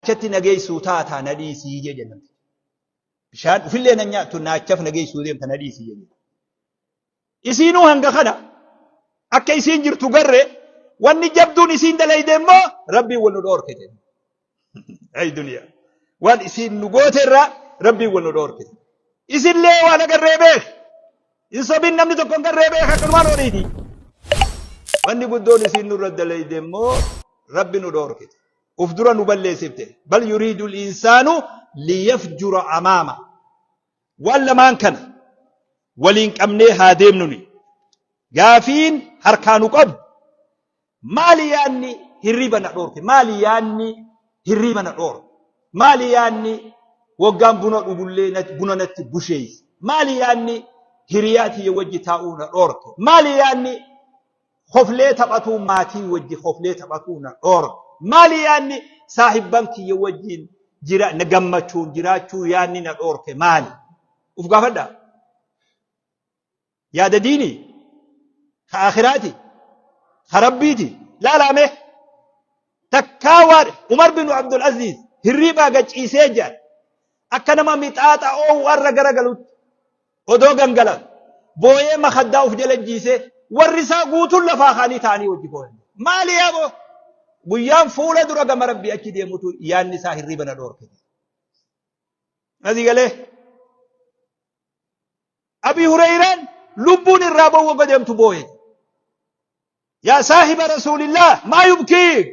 Naachatti na geessuu taataa na dhiisii jee jenna. Bishaan ufillee na nyaattu naachaf na geessuu deemta na dhiisii jee. Isiinuu hanga kana akka isiin jirtu garre wanni jabduun isiin dalayde immoo rabbiin wal nu dhoorke jedhe. Ay duniyaa. Waan isiin nu goote irraa rabbiin wal nu dhoorke. Isinlee waan agarree beek. Hin sobin namni tokko hin garree beek akkanumaan horiiti. Wanni guddoon isiin nurra dalayde immoo rabbi nu dhoorkite. Uf dura nu balleessifte. Bal yuriidu insaanu liyafjura amaama. Waan lamaan kana waliin qabnee haa deemnuni. Gaafiin harkaa nu qabu maali yaanni hirriba na dhoorke? Maali yaanni hirriba na dhoorke? Maali yaanni waggaan buna dhugullee buna natti busheeyse? Maali yaanni hiriyaa tiyya wajji taa'uu na dhoorke? Maali yaanni koflee taphatuu maatii wajji koflee taphatuu na dhoorke? Maali yaanni saahibban kiyya wajjiin jira na gammachuun jiraachuu yaanni na dhoorke maali? Uf gaafadhaa. Yaada diinii? Ka aakhiraati? Ka rabbiiti? Laalaa mee. Takkaa waan Umar bin Abdul Aziz hirriibaa gad ciisee jedhan akka nama mixaaxa oowwarra garagalutti odoo gangalatu booyee makaddaa uf jala jiisee warri isaa guutuun lafaa kaanii ta'anii wajji booyan. Maali yaaboo? Guyyaan fuula dura gama rabbii achi deemutu yaadni isaa hirriiba na dhoorke. Asii galee Abi Hureyraan lubbuun irraa ba'uu wagga deemtu booye. Yaa saahiba Rasuulillah maa yubkiik?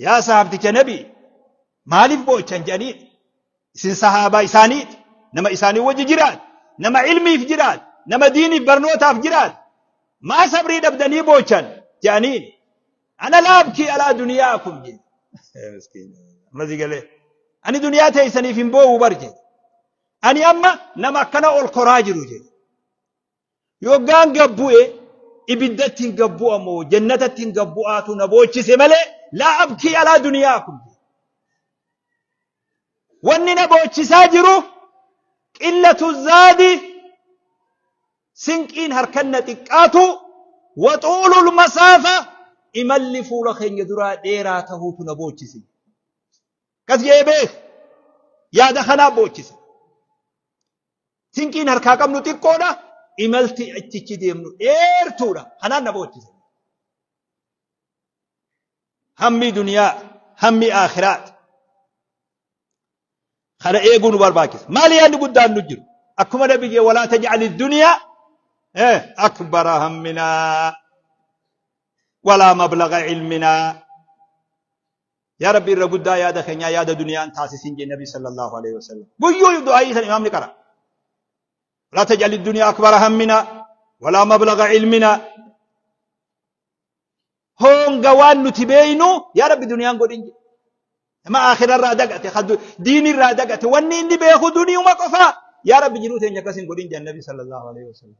Yaa sahabticha Nabi maaliif boochan jedhaniit? Isin sahaabaa isaaniit, nama isaanii wajji jiraat, nama ilmiif jiraat, nama diiniif barnootaaf jiraat. Maa sabrii dhabdanii boochan jedhaniin. Ana laa abkii alaa duniyaakum jedhe. Ammasii galee. Ani duniyaa teessaniif hin boo'u bar jedhe. Ani amma nama akkana ol koraa jiru jedhe. Yoggaan gabbu'e ibiddatti hin gabbu'a moo jannatatti hin gabbu'aatu na boochise malee laa abkii alaa duniyaakum jedhe. Wanni na boochisaa jiru qillatu zaadi sinqiin harkan na xiqqaatu waxuulul masaafa imalli fuula keenya duraa dheeraa tahuutu na boochise. Akkas jedhee beek yaada kanaa boochise. Sinqiin harkaa qabnu xiqqoodha imalti achichi deemnu dheertuudha kanaan na boochise. Hammi duniyaa hammi aakhiraat kana eeguu nu barbaachisa. Maali yaadni guddaan nu jiru? Akkuma nabi jee walaa taj'ali duniyaa akbara hamminaa walaa mablaga ilminaa. Yaa Rabbi irra guddaa yaada keenyaa yaada duniyaan taasisin jee Nabi sallallahu alaihi wasallam. Guyyuu du'aayii san imaamni qara. Laa taj'ali duniyaa akbara hammina walaa mablaga ilmina. Honga waan nuti beeynu yaa Rabbi duniyaan godhin jee. Nama aakhira irraa dagate, diin irraa dagate, wanni inni beeku duniyuma qofaa. Yaa Rabbi jiruu teenya akkas hin godhin jee Nabi sallallahu alaihi wasallam.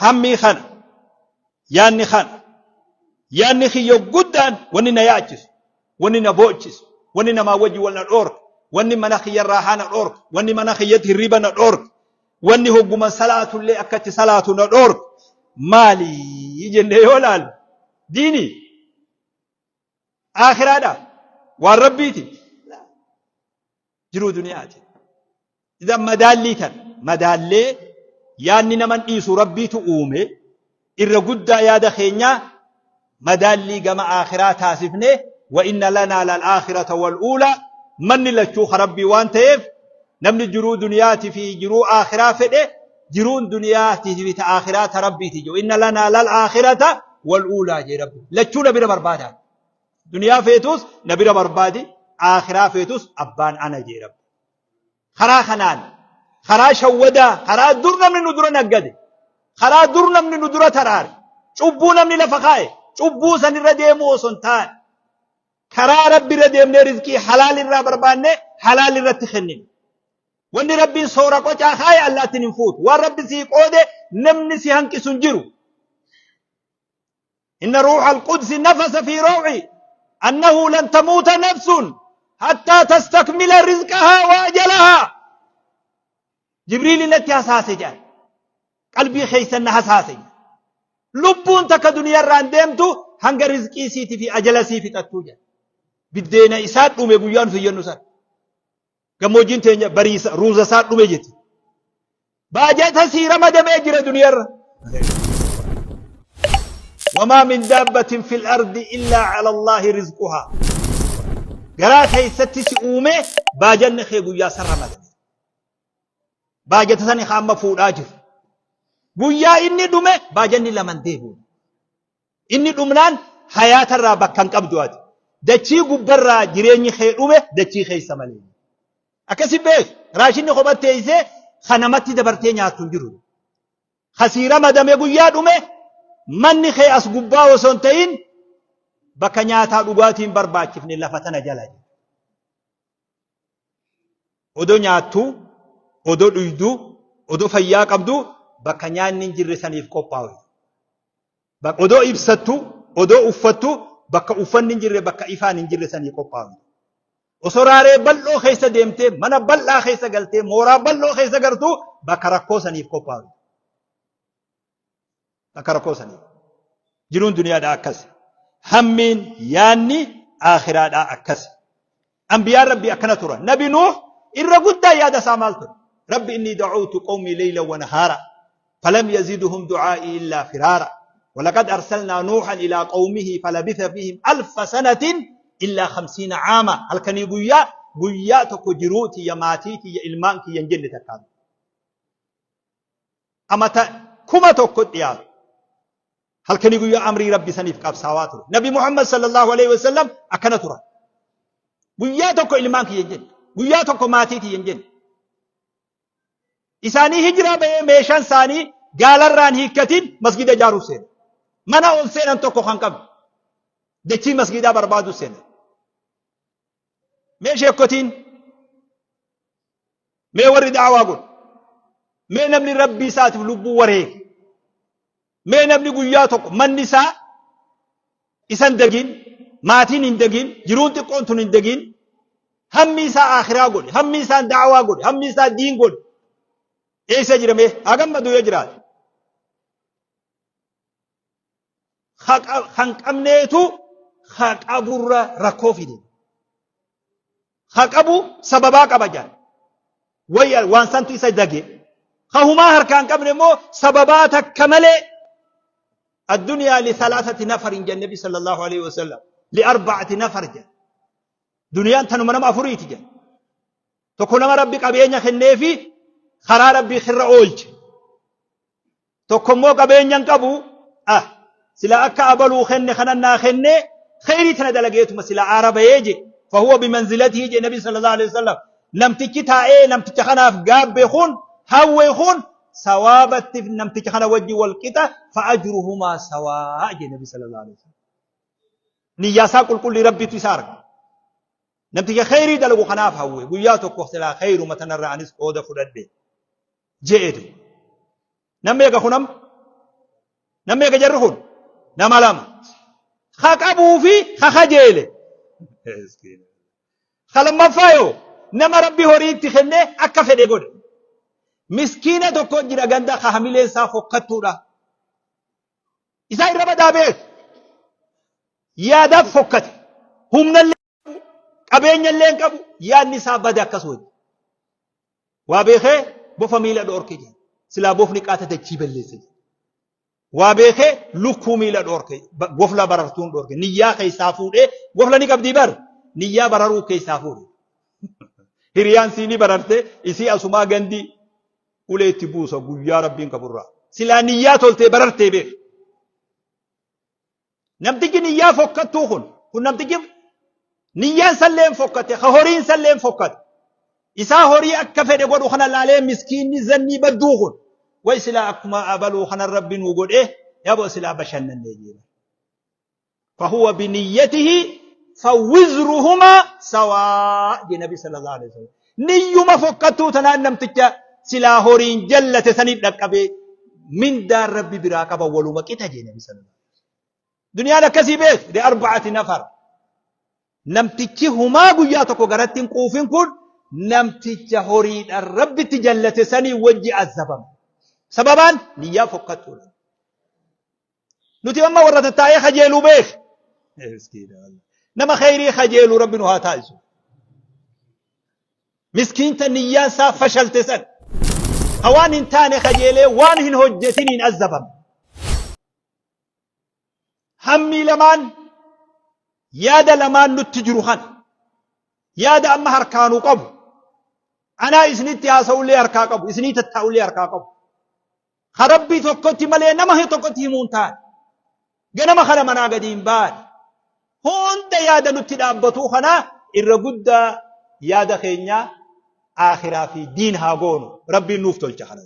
Hammii kana yaanni kana yaanni kiyya guddaan wanni na yaachisu wanni na boochisu wanni namaa wajji wal na dhoorku wanni mana kiyya raahaa na dhoorku wanni mana kiyyatti hirriba na dhoorku wanni hogguma salaatullee akkatti salaatu na dhoorku maali jennee yoo laalu diinii aakhiraadha waan rabbiiti jiruu duniyaati. Idan madaallii tan madaallee yaadni naman dhiisu rabbiitu uume irra guddaa yaada keenyaa madaallii gama aakhiraa taasifne wa inna lanaa lal aakhirata wal uulaa manni lachuu ka rabbii waan ta'eef namni jiruu duniyaatii fi jiruu aakhiraa fedhe jiruun duniyaatii fi ta aakhiraa ta rabbiiti jiru inna lanaa lal aakhirata wal uulaa jee rabbi lachuu na bira barbaadaa Duniyaa feetus na bira barbaadi, aakhiraa feetus abbaan ana jee Rabbi. Karaa kanaan, karaa shawwadaa, karaa dur namni nu dura naggade, karaa dur namni nu dura taraare, cubbuu namni lafa kaa'e, cubbuu sanirra deemuu osoo hin taane, karaa Rabbi irra deemnee rizqii halaal irraa barbaanne halaal irratti kennine. Wanni Rabbiin soora qocaa kaa'e allaattiin hin fuutu. Waan Rabbi sii qoode namni si hanqisu hin jiru. إن روح القدس نفس في روعي أنه لن تموت نفس حتى تستكمل رزقها وأجلها جبريل نتي حساسي جان قلبي خيسن حساسي لبون تك دنيا ران ديمتو hanga rizqii isiitii fi ajala isii fixattuu jedha. Biddeena isaa dhume guyyaa nuti jennu san. Gammoojjiin teenya bariisa ruuza isaa dhume jetti. Baajata sii ramadamee jira duniyarra. Wamaa min daabbatin fil ardi illaa cala Allaahi rizquhaa. Garaa keessatti si uumee baajanni kee guyyaa san ramadame. Baajata sani ka amma fuudhaa jiru. Guyyaa inni dhume baajanni laman deebi'u. Inni dhumnaan hayaatarraa bakka hin qabdu ati. Dachii gubbarraa jireenyi kee dhume dachii keessa malee. Akkasi beek raashinni kophatti teessee ka namatti dabartee nyaattu hin jiru. Ka sii ramadame guyyaa dhume manni kee as gubbaa osoo hin ta'in bakka nyaataa dhugaatiin barbaachifne lafa tana jala. Odoo nyaattu, odoo dhuydu, odoo fayyaa qabdu bakka nyaanni hin jirre saniif qophaa'u. Odoo ibsattu, odoo uffattu bakka uffanni hin jirre bakka ifaan hin jirre sanii qophaa'u. Osoo raaree bal'oo keessa deemtee mana bal'aa keessa galtee mooraa bal'oo keessa gartu bakka rakkoo saniif qophaa'u. Bakka rakkoo saniif. Jiruun duniyaadhaa akkas. Hammiin yaanni aakhiraadhaa akkas. Anbiyaan Rabbii akkana turan. Nabi Nuuh irra guddaa yaada isaa maal ture? Rabbi inni da'uutu qawmii leyla wa nahaara falam yaziduhum du'aa'ii illaa firaara. ولقد أرسلنا نوحا إلى قومه فلبث فيهم ألف سنة إلا خمسين عاما هل كان يقول guyyaa tokko jiruuti ya maatiiti ya ilmaan kiyya hin jenne takkaan amata 1000 dhiyaatu halkanii guyyaa amrii rabbi saniif qabsaawaa ture. Nabi Muhammad sallallahu alaihi wasallam akkana tura. Guyyaa tokko ilmaan kiyya hin jenne. Guyyaa tokko maatii tiyya hin jenne. Isaanii hijiraa bahee meeshaan isaanii gaalarraan hiikkatiin masgida ijaaruuf seena. Mana ol seenan tokko kan qabdu. Dachii masgidaa barbaadu seena. Mee sheekkotiin Mee warri da'awaa godhu. Mee namni rabbii isaatiif lubbuu wareege. Mee namni guyyaa tokko manni isaa isa hin dagin, maatiin hin dagin, jiruun xiqqoon tun hin dagin, hammi isaa akhiraa godhe, hammi isaa da'awaa godhe, hammi isaa diin godhe. Eessa jira mee? Haa gammadu yoo jiraate. Kan qabneetu ka qaburra rakkoo fide. Ka qabu sababaa qaba jedhan. Wayya waan santu isa dage. Ka humaa harkaa hin qabne immoo sababaa takka malee addunyaa li thalathati nafarin jedhan nabi sallallahu alaihi wasallam li arba'ati nafar jedhan. Duniyaan tanuma nama afuriiti jedhan. Tokko nama rabbi qabeenya kenneefi karaa rabbii kirra oolche. Tokko immoo qabeenya hin qabu ah sila akka abaluu kenne kanan naa kenne kheyrii tana dalageetuma sila aara bahee je fahuwa bimanzilatihi je nabi sallallahu alaihi wasallam namtichi taa'ee namticha kanaaf gaabbe kun hawwe kun sawaabatti namticha kana wajji wal qixa fa ajruhumaa sawaa je nabi sallallahu alaihi wasallam niyyaa isaa qulqullii rabbitu isa arga namticha kheyrii dalagu kanaaf hawwe guyyaa tokko silaa kheyruma tanarra anis qooda fudhadhe je'etu. Nam meeqa kun amma? Nam meeqa jarri kun? Nama lama. Ka qabuu fi ka kajeele. Ka lammaffaa yoo nama rabbi horii itti kennee akka fedhe godhe. Miskiina tokko jira ganda ka hamileen isaa fokkattuudha. Isaa irra badaa beeku. Yaadaaf fokkate. Humnallee qabu, qabeenya illee hin qabu, yaadni isaa bade akkas wajji. Waa beekee bofa miila dhoorke jedhe. Silaa bofni qaata dachii balleesse jedhe. Waa beekee lukkuu miila dhoorke, gofla barartuun dhoorke. Niyyaa keessaa fuudhee, gofla ni qabdii bar, niyyaa bararuu keessaa fuudhe. Hiriyaan sii ni bararte, isii asumaa gandi ulee itti buusa guyyaa rabbiin qaburraa. Silaa niyyaa toltee barartee beek. Namtichi niyyaa fokkattuu kun kun namtichi niyyaan salleen fokkate ka horiin salleen fokkate isaa horii akka fedhe godhu kana laalee miskiinni zannii badduu kun way silaa akkuma abaluu kana rabbi nuu godhe yaboo silaa bashannannee jeera. Fahuwa biniyyatihi fawwizruhumaa sawaa jee nabi sallallahu alaihi wasallam. Niyyuma fokkattuu tanaan namticha silaa horiin jallate saniif dhaqqabee mindaan rabbi biraa qaba waluma qixa jee nabi sallallahu Duniyaan akkasii beek li arba'ati nafar. Namtichi humaa guyyaa tokko garatti hin quufin kun namticha horiidhaan rabbitti jallate sanii wajji azabama. Sababaan niyyaa fokkattuudha. Nuti amma warra tattaa'ee kajeeluu beek. Miskiina wallah. Nama kheyrii kajeelu Rabbi nu haa taasisu. Miskiinta niyyaan isaa fashalte san. Ka waan hin taane kajeelee waan hin hojjetiniin azzabame. Hammii lamaan yaada lamaan nutti jiru kana. Yaada amma harkaa nu qabu. Anaa isinitti haasa'ullee harkaa qabu. Isinii tattaa'ullee harkaa qabu. Ka Rabbii tokkotti malee nama tokkotti himuu hin taane. Ganama kana manaa gadi hin baane. Hunda yaada nutti dhaabbatuu kana irra guddaa yaada keenya aakhiraa fi diin haa goonu. Rabbiin nuuf tolcha kana.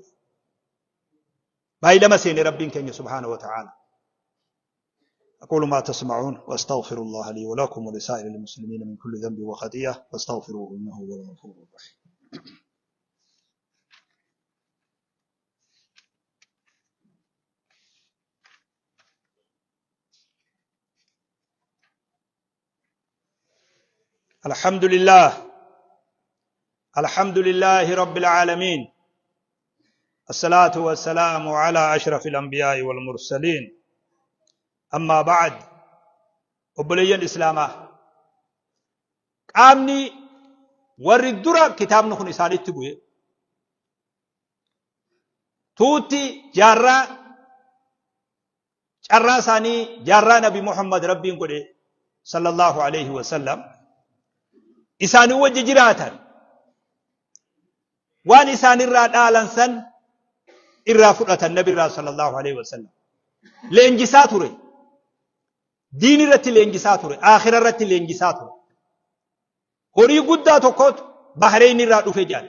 Baay'ilama seene Rabbiin keenya subhaanahu wa ta'ala. أقول ما تسمعون وأستغفر الله لي ولكم ولسائر المسلمين من كل ذنب وخطيئة فاستغفروه إنه هو الغفور الرحيم. الحمد لله، الحمد لله رب العالمين، الصلاة والسلام على أشرف الأنبياء والمرسلين، أما بعد. Obboleeyyan Islaamaa, qaamni warri dura kitaabni kun isaanitti bu'e tuutti jaarraa carraa isaanii jaarraa Nabi Muhammad Rabbiin godhe sallallahu alaihi wasallam isaanii wajji jiraatan, waan isaanirraa dhaalan san irraa fudhatan. Nabirraa sallallahu alaihi wasallam leenjisaa ture, diin irratti leenjisaa ture, aakhira irratti leenjisaa ture. Horii guddaa tokkotu Bahrein irraa dhufe jedhan.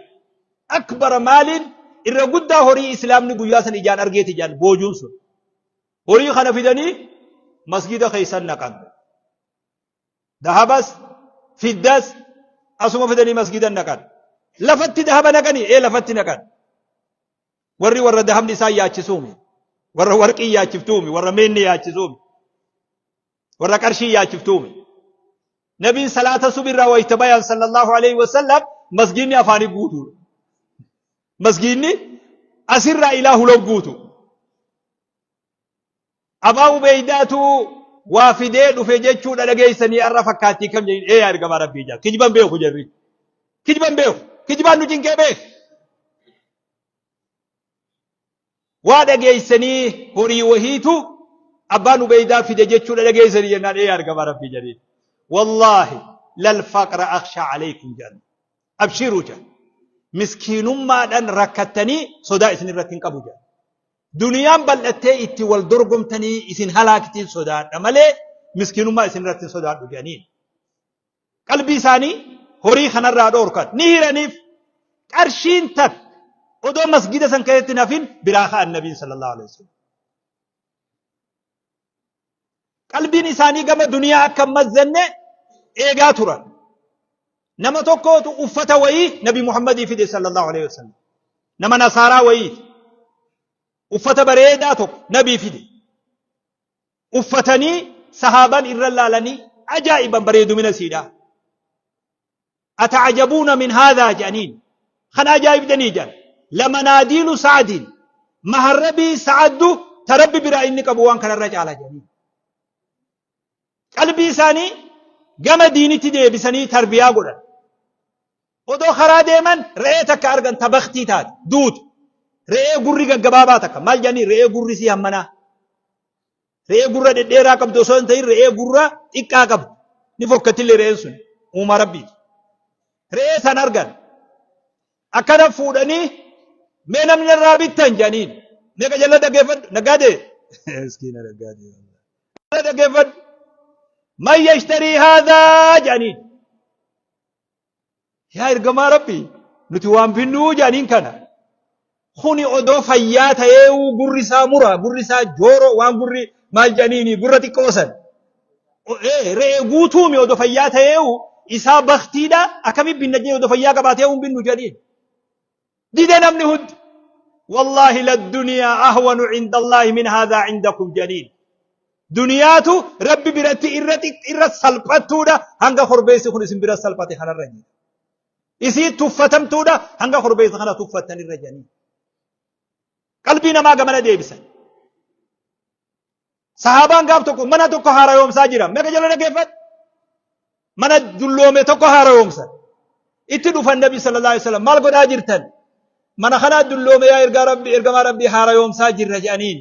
Akbara maaliin irra guddaa horii Islaamni guyyaa san ijaan argeeti jedhan boojuun sun. Horii kana fidanii masgida keessan naqan. Dahabas fiddas asuma fidanii masgida naqan. Lafatti dahaba naqanii ee lafatti naqan. Warri warra dahabni isaan yaachisuumi. Warra warqii yaachiftuumi. Warra meenni yaachisuumi. Warra qarshii yaachiftuumi. Nabiin salaata subirraa wayta bayan sallallahu alaihi wasallam masgiinni afaanii guutuudha. Masgiinni asirraa ilaa huloo guutu. Abaa Ubeydaatu waa fidee dhufe jechuudha dhageessanii har'a fakkaattii kam jedhin ee yaa ergamaa Rabbii jaa. Kijiban beeku jarri. Kijiban beeku. Kijibaan nu cinqee beeku. Waa dhageessanii horii wahiitu abbaan Ubeydaa fide jechuudha dhageessanii jennaan ee yaa ergamaa Rabbii jedheen. Wallaahi lal faqra akhsha alaykum jedhan. Abshiruu jedhan. Miskiinummaadhaan rakkattanii sodaa isin irratti hin qabu jedhan. Duniyaan bal'attee itti wal dorgomtanii isin halaaktiin sodaadha malee miskiinummaa isin irratti hin sodaadhu jedhaniin. Qalbii isaanii horii kanarraa dhoorkan ni hiraniif. Qarshiin takka odoo masgida san keessatti hin hafin biraa ka'an Nabiin sallallahu alaihi wasallam. Qalbiin isaanii gama duniyaa akka hin mazzanne eegaa turan. Nama tokkootu uffata wayii Nabi Muhammadii fide sallallahu alaihi wasallam. Nama nasaaraa wayiiti. Uffata bareedaa tokko Nabii fide. Uffatanii sahaaban irra laalanii ajaa'iban bareedumina siidhaa. Ata'ajabuuna min haadhaa jedhaniin. Kana ajaa'ibdanii jedhan. Lamanaadiilu sa'adiin. Maharrabii sa'addu ta Rabbi biraa inni qabu waan kanarra caala jedhaniin. Qalbii isaanii gama diinitti deebisanii tarbiyaa godhan. Odoo karaa deeman re'ee takka argan ta baktii taate duute. Re'ee gurri gaggabaabaa takka maal jedhanii re'ee gurri sii hammanaa. Re'ee gurra dhedheeraa qabdu osoo hin ta'in re'ee gurra xiqqaa qabdu. Ni fokkattillee re'een sun uumaa Rabbiiti. Re'ee san argan. Akkana fuudhanii mee namni irraa bittan jedhaniin. Meeqa jala dhaggeeffadhu naggaadee. Miskiina naggaadee. Dhaggeeffadhu. Man yashtarii haadhaa jedhaniin. Yaa ergamaa Rabbii nuti waan binnuu jedhaniin kana. Kuni odoo fayyaa ta'ee gurri isaa mura, gurri isaa jooroo waan gurri maal jedhaniini gurra xiqqoo san. Re'ee guutuumi odoo fayyaa ta'ee isaa baktiidha akkamitti binna jee odoo fayyaa qabaatee hin binnu jedhaniin. Dide namni hundi. Wallaahi la duniyaa ahwanu cinda Allaahi min haadhaa cindakum jedhaniin. Duniyaatu Rabbi biratti irra irra salphattuudha hanga korbeessi kun isin bira salphate kanarra jedhe. Isii tuffatamtuudha hanga korbeessa kana tuffattan irra jedhaniin. Qalbii namaa gamana deebisan. Sahaabaan gaaf tokko mana tokko haarayoomsaa jira. Meeqa jala dhaggeeffadhu? Mana dulloome tokko haarayoomsan. Itti dhufan Nabi sallallahu alaihi wasallam maal godhaa jirtan? Mana kanaa dulloome yaa ergaa Rabbi ergamaa Rabbii haarayoomsaa jirra jedhaniin.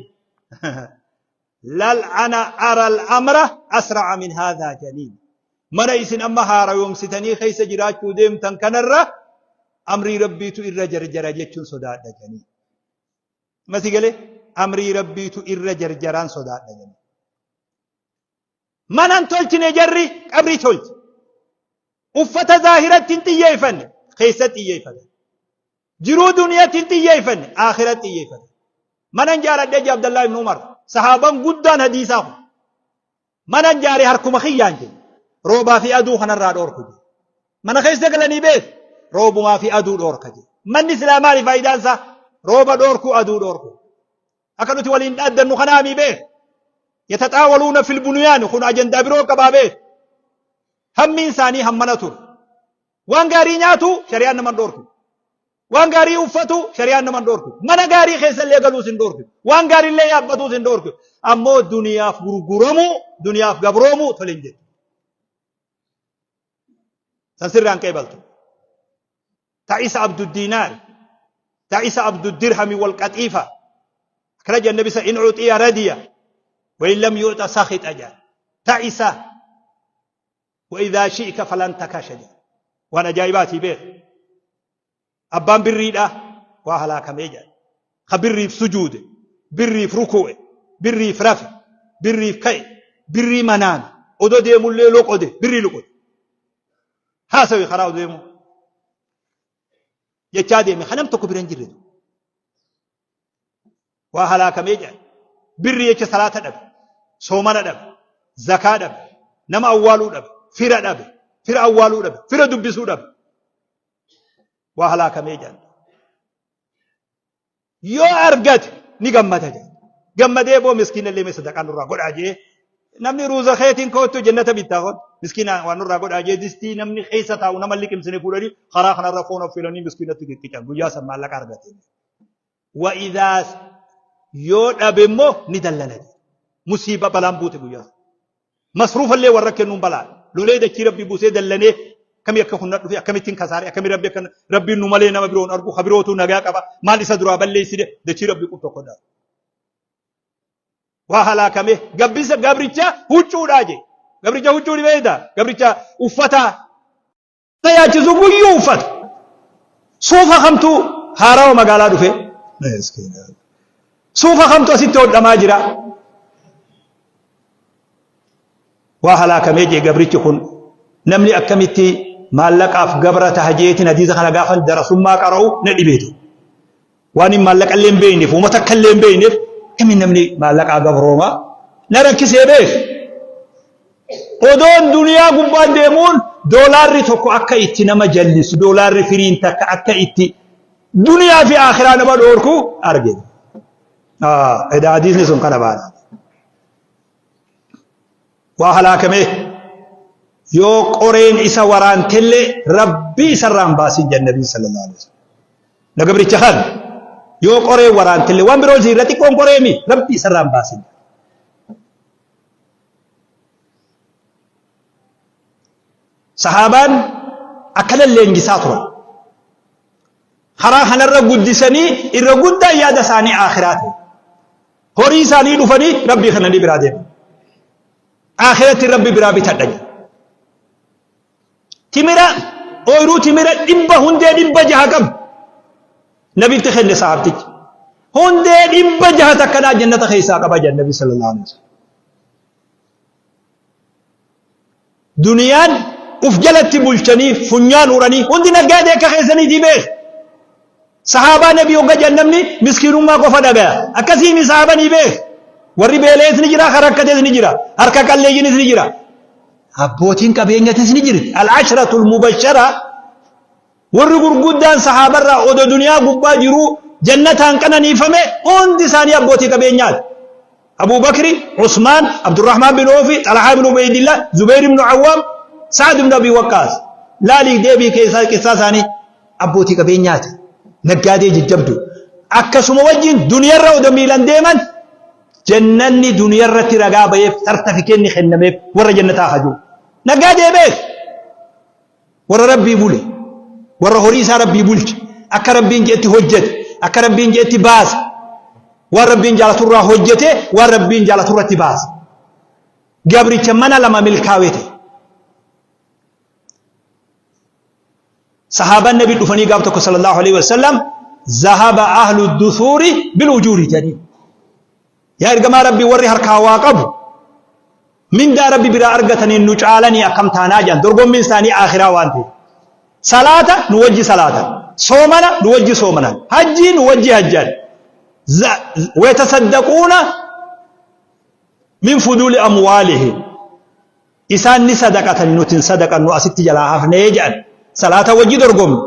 Lal ana ara al-amra asra'a min haadhaa jedhaniin. Mana isin amma haarayoomsitanii keessa jiraachuu deemtan kanarra amrii Rabbiitu irra jarjara jechuun sodaadha jedhaniin. Masi galee amrii Rabbiitu irra jarjaraan sodaadha jedhaniin. Mana hin tolchine jarri qabrii tolche. Uffata zaahiratti hin xiyyeeffanne keessatti xiyyeeffatan. Jiruu duniyatti hin xiyyeeffanne akhiratti xiyyeeffatan. Mana hin jaaradhee jee Abdallaa ibn Umar sahaaban guddaan hadiisaa kun. Mana hin jaare harkuma kiyyaan jee. Roobaa fi aduu kanarraa dhoorku jee. Mana keessa galanii beek roobumaa fi aduu dhoorka jee. Manni silaa maali faayidaan isaa? Rooba dhoorku aduu dhoorku. Akka nuti waliin dhaaddannu kanaamii beek. Yataxaawaluuna fil bunyaani kun ajandaa biroo qabaa beek. Hammiin isaanii hammana ture. Waan gaarii nyaatu shari'aan nama hin dhoorku. Waan gaarii uffatu shari'aan nama hin dhoorku. Mana gaarii keessa illee galuus hin dhoorku. Waan gaarii illee yaabbatuus hin dhoorku. Ammoo duniyaaf gurguramuu, duniyaaf gabroomuu tole hin jettu. San sirraan qeebaltu. Ta'isa abduddiinaar, ta'isa abduddirhami wal qaxiifa. Akkana jedhan nabi sa in uxiya radiya wa in lam yu'ta sakhita jedhan. Ta'isa wa idhaa shi'ka falan takasha jedhan. Waan ajaa'ibaatii beek. Abbaan birriidha waa halaakamee jedhan. Ka birriif sujuude, birriif ruku'e, birriif rafe, birriif ka'e, birrii manaame, odoo deemullee loqode, birrii loqode. Haasawi karaa odoo deemu jechaa deeme ka nam tokko bira hin jirre. Waa halaakamee jedhan. Birrii jecha salaata dhabe, soomana dhabe, zakaa dhabe, nama awwaaluu dhabe, fira dhabe, fira awwaaluu dhabe, fira dubbisuu dhabe. Waa halaakamee jedhan. Yoo argate ni gammada jedha. Gammadee boo miskiina illee mee sadaqaa nurraa godhaa jee namni ruuza keetiin koottu jannata bittaa koottu miskiina waan nurraa godhaa jee distii namni keessa taa'u nama liqimsine fuudhanii karaa kanarra foon affeelanii miskiinatti qicqican guyyaa san maallaqa argate. Wa'idaa yoo dhabe immoo ni dallana jedha. Musiiba balaan buute guyyaa san. Masruufallee warra kennuun balaa. Lolee dachii rabbii buusee dallanee akkamii akka kun na dhufe akkamittiin kasaare akkamii rabbi akka rabbiin nu malee nama biroon argu ka birootu nagaa qaba maal isa duraa balleessine dachii rabbii qub tokko dha. Waa halaakame gabbisa gabricha huccuudhaa jee gabricha huccuu ni beekta gabricha uffataa. Isa yaachisu guyyuu uffata. Suufa kamtu haarawa magaalaa dhufe? Suufa kamtu asitti hodhamaa jira? Waa halaakamee jee gabrichi kun namni akkamitti maallaqaaf gabra taha jeetiin hadiisa kana gaafan darasummaa qara'u na dhibeetu. Waan hin maallaqa illee hin beekneef, uummata akka illee hin beekneef akkamiin namni maallaqaa gabrooma na rakkisee beek. Odoon duniyaa gubbaan deemuun doolaarri tokko akka itti nama jallisu, doolaarri firiin takka akka itti duniyaa fi akhiraa nama dhoorku argina. Edaa hadiisni sun kana baana. Waa halaakamee yoo qoreen isa waraantellee rabbii isarraan baasin jedhan nabii sallallahu alaihi wasallam. Na gabricha kan yoo qoreen waraantellee waan biroo irra xiqqoon qoreemi rabbii isarraan baasin. Sahaabaan akkana leenjisaa turan. Karaa kanarra guddisanii irra guddaan yaada isaanii akhiraa ta'e. Horii isaanii dhufanii rabbii kananii biraa deeman. Akhiratti rabbi biraa bitadha jedha. Timira ooyiruu timira dhibba hundee 600 qabu nabitti kenne sahaabtichi. Hundee 600 takkanaa jannata keessaa qaba jedha nabi sallallahu alaihi wasallam. Duniyaan uf jalatti bulchanii funyaan uranii hundi naggaadee akka keessaniitii beek. Sahaabaa nabii hogga jedhan namni miskiinummaa qofa dhagaya. Akkasiimi sahaabanii beek. Warri beela'es ni jira, kan rakkates ni jira, harka qalleeyyiinis ni jira. Abbootiin qabeenyatis ni jirti. Al-ashratul mubashara warri gurguddaan sahaabarraa odo duniyaa gubbaa jiruu jannataan qananiifame hundi isaanii abbootii qabeenyaati. Abuu Bakri, Usmaan, Abdurrahmaan bin Oofi, Xalahaa bin Ubeydillah, Zubayr ibn Awwaam, Sa'ad ibn Abi Waqqaas. Laalii deebii keessaa qissaa isaanii abbootii qabeenyaati. Naggaadee jajjabdu. Akkasuma wajjin duniyarra odo miilan deeman Jannanni duniyarratti ragaa bayeef sartafikeenni kennameef warra jannataa hajuu. Naggaadee beek. Warra Rabbii bule, warra horii isaa Rabbii bulche, akka Rabbiin je'etti hojjete, akka Rabbiin je'etti baase, waan Rabbiin jaalaturraa hojjete, waan Rabbiin jaalaturratti baase. Gabricha mana lama milkaawee ta'e. Sahaabaan Nabi dhufanii gaaf tokko sallallahu alaihi wasallam zahaba ahlu dusuuri bil ujuuri jedhanii. Yaa ergamaa Rabbii warri harkaa waa qabu mindaa Rabbi biraa argataniin nu caalanii akkam taanaa jedhan dorgommiin isaanii aakhiraa waan ta'eef. Salaata nu wajji salaatan, soomana nu wajji soomanan, hajjii nu wajji hajjan. Wayatasaddaquuna min fuduuli amwaalihim. Isaan ni sadaqatani nuti hin sadaqannu asitti jalaa hafnee jedhan. Salaata wajji dorgomne,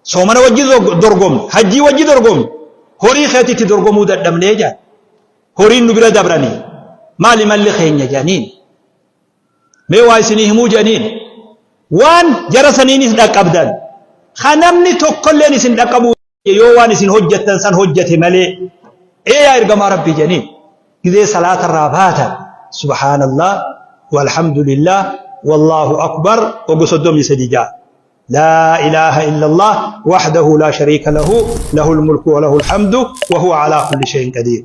soomana wajji dorgomne, hajjii wajji dorgomne, horii keetitti dorgomuu dadhabnee jedhan. Horiin nu bira dabranii maali malli keenya jedhaniin. Mee waa isinii himuu jedhaniin. Waan jara saniinis dhaqqabdan. Ka namni tokkolleen isin dhaqqabuu yoo waan isin hojjettan san hojjete malee. Ee yaa ergamaa Rabbii jedhaniin. Gizee salaata irraa baatan subhaanallah walhamdulillah wallaahu akbar wagga 33 ja'a. Laa ilaaha illallah wahdahu laa shariika lahu lahul mulku wa lahul hamdu wa huwa alaa kulli shay'in qadiir.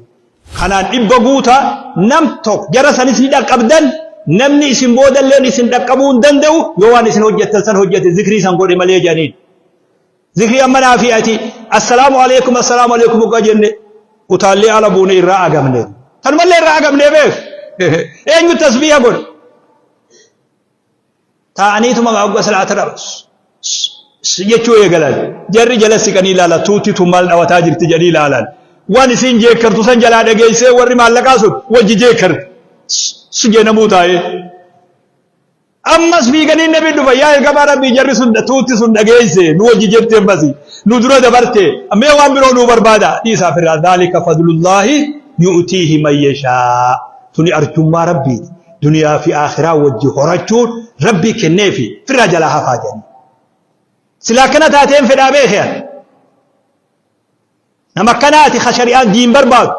Kanaan dhibba guuta nam tokko jara sanis ni dhaqqabdan namni isin boodalleen isin dhaqqabuu hin danda'u yoo waan isin hojjettan san hojjete zikrii san godhe malee jedhaniin. Zikrii amma naa fi ati assalaamu alaikum assalaamu alaikum ugaa jenne utaallee ala buune irraa agamne. Tanumallee irraa agamnee beek. Eenyu tasbiiha godha. Taa'aniituma hogga salaata irraa jechuu eegalan. Jarri jala siqanii ilaala tuutti tun maal dhawataa jirti jedhanii ilaalan. Waan isiin jeekkartu san jalaa dhageessee warri maallaqaa sun wajji jeekkarti. Si jeenamuu taa'ee. Ammas fiiganii nabi dhufa yaa ergamaa rabbii jarri sun tuutti sun dhageesse nu wajji jette ammasi nu dura dabarte mee waan biroo nuu barbaada dhiisaa firraa dhaalika fadlullaahi yu'tiihi man yashaa tuni arjummaa rabbiiti duniyaa fi aakhiraa wajji horachuun rabbii kenneefi firraa jalaa hafaa jedhanii silaa akkana taateen fedhaa beeke ani Nama akkanaati ka shari'aan diin barbaadu.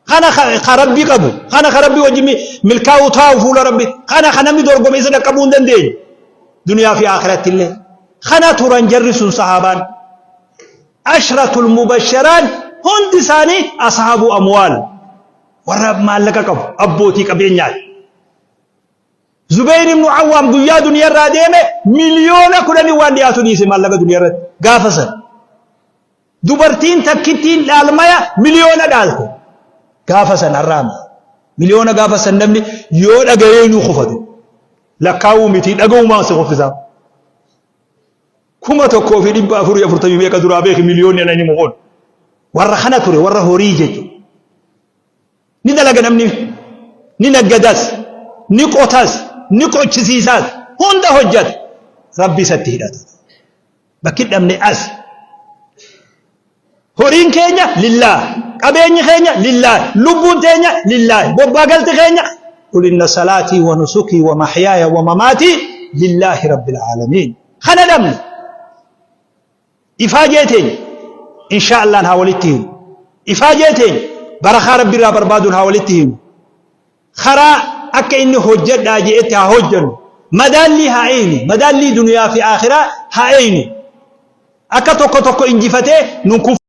Kana ka rabbi qabu. Kana ka rabbi wajji milkaa'u taa'u fuula rabbi. Kana ka namni dorgome isa dhaqqabuu hin dandeenye. Duniyaa fi akhiratti illee. Kana turan jarri sun sahaabaan. Ashratul mubasharaan hundi isaanii ashaabuu amwaal. Warra maallaqa qabu abbootii qabeenyaati. Zubayr ibn Awwaam guyyaa duniyarraa deeme 10,000,000 waan dhiyaatu dhiise maallaqa duniyarratti gaafa san. Dubartiin takkittiin dhaalmaya miliyoona dhaalte. Gaafa san har'aami. Miliyoona gaafa san namni yoo dhagayee inuu kufatu. Lakkaa'uu miti dhaga'umaan si kuffisaa. 1440 meeqa duraa beeki miliyoonni ana himu kun. Warra kana ture warra horii jechuudha. Ni dalaga namni ni naggadas, ni qotas, ni qochisiisaas hunda hojjata. Rabbi isatti hidhata. Bakki dhabne as. Horiin keenya lillaah, qabeenyi keenya lillaah, lubbuun teenya lillaah, bobbaa galti keenya qul inna salaatii wa nusukii wa mahyaaya wa mamaatii lillaahi rabbil aalamiin. Kana dhabne. Ifaajee teenya inshaa Allaahn haa walitti himu. Ifaajee teenya barakaa Rabbi irraa barbaaduun haa walitti himu. Karaa akka inni hojjadhaa je'etti haa hojjannu. Madaallii haa eeynu. Madaallii duniyaa fi aakhiraa haa eeynu. Akka tokko tokko injifatee nun kufu.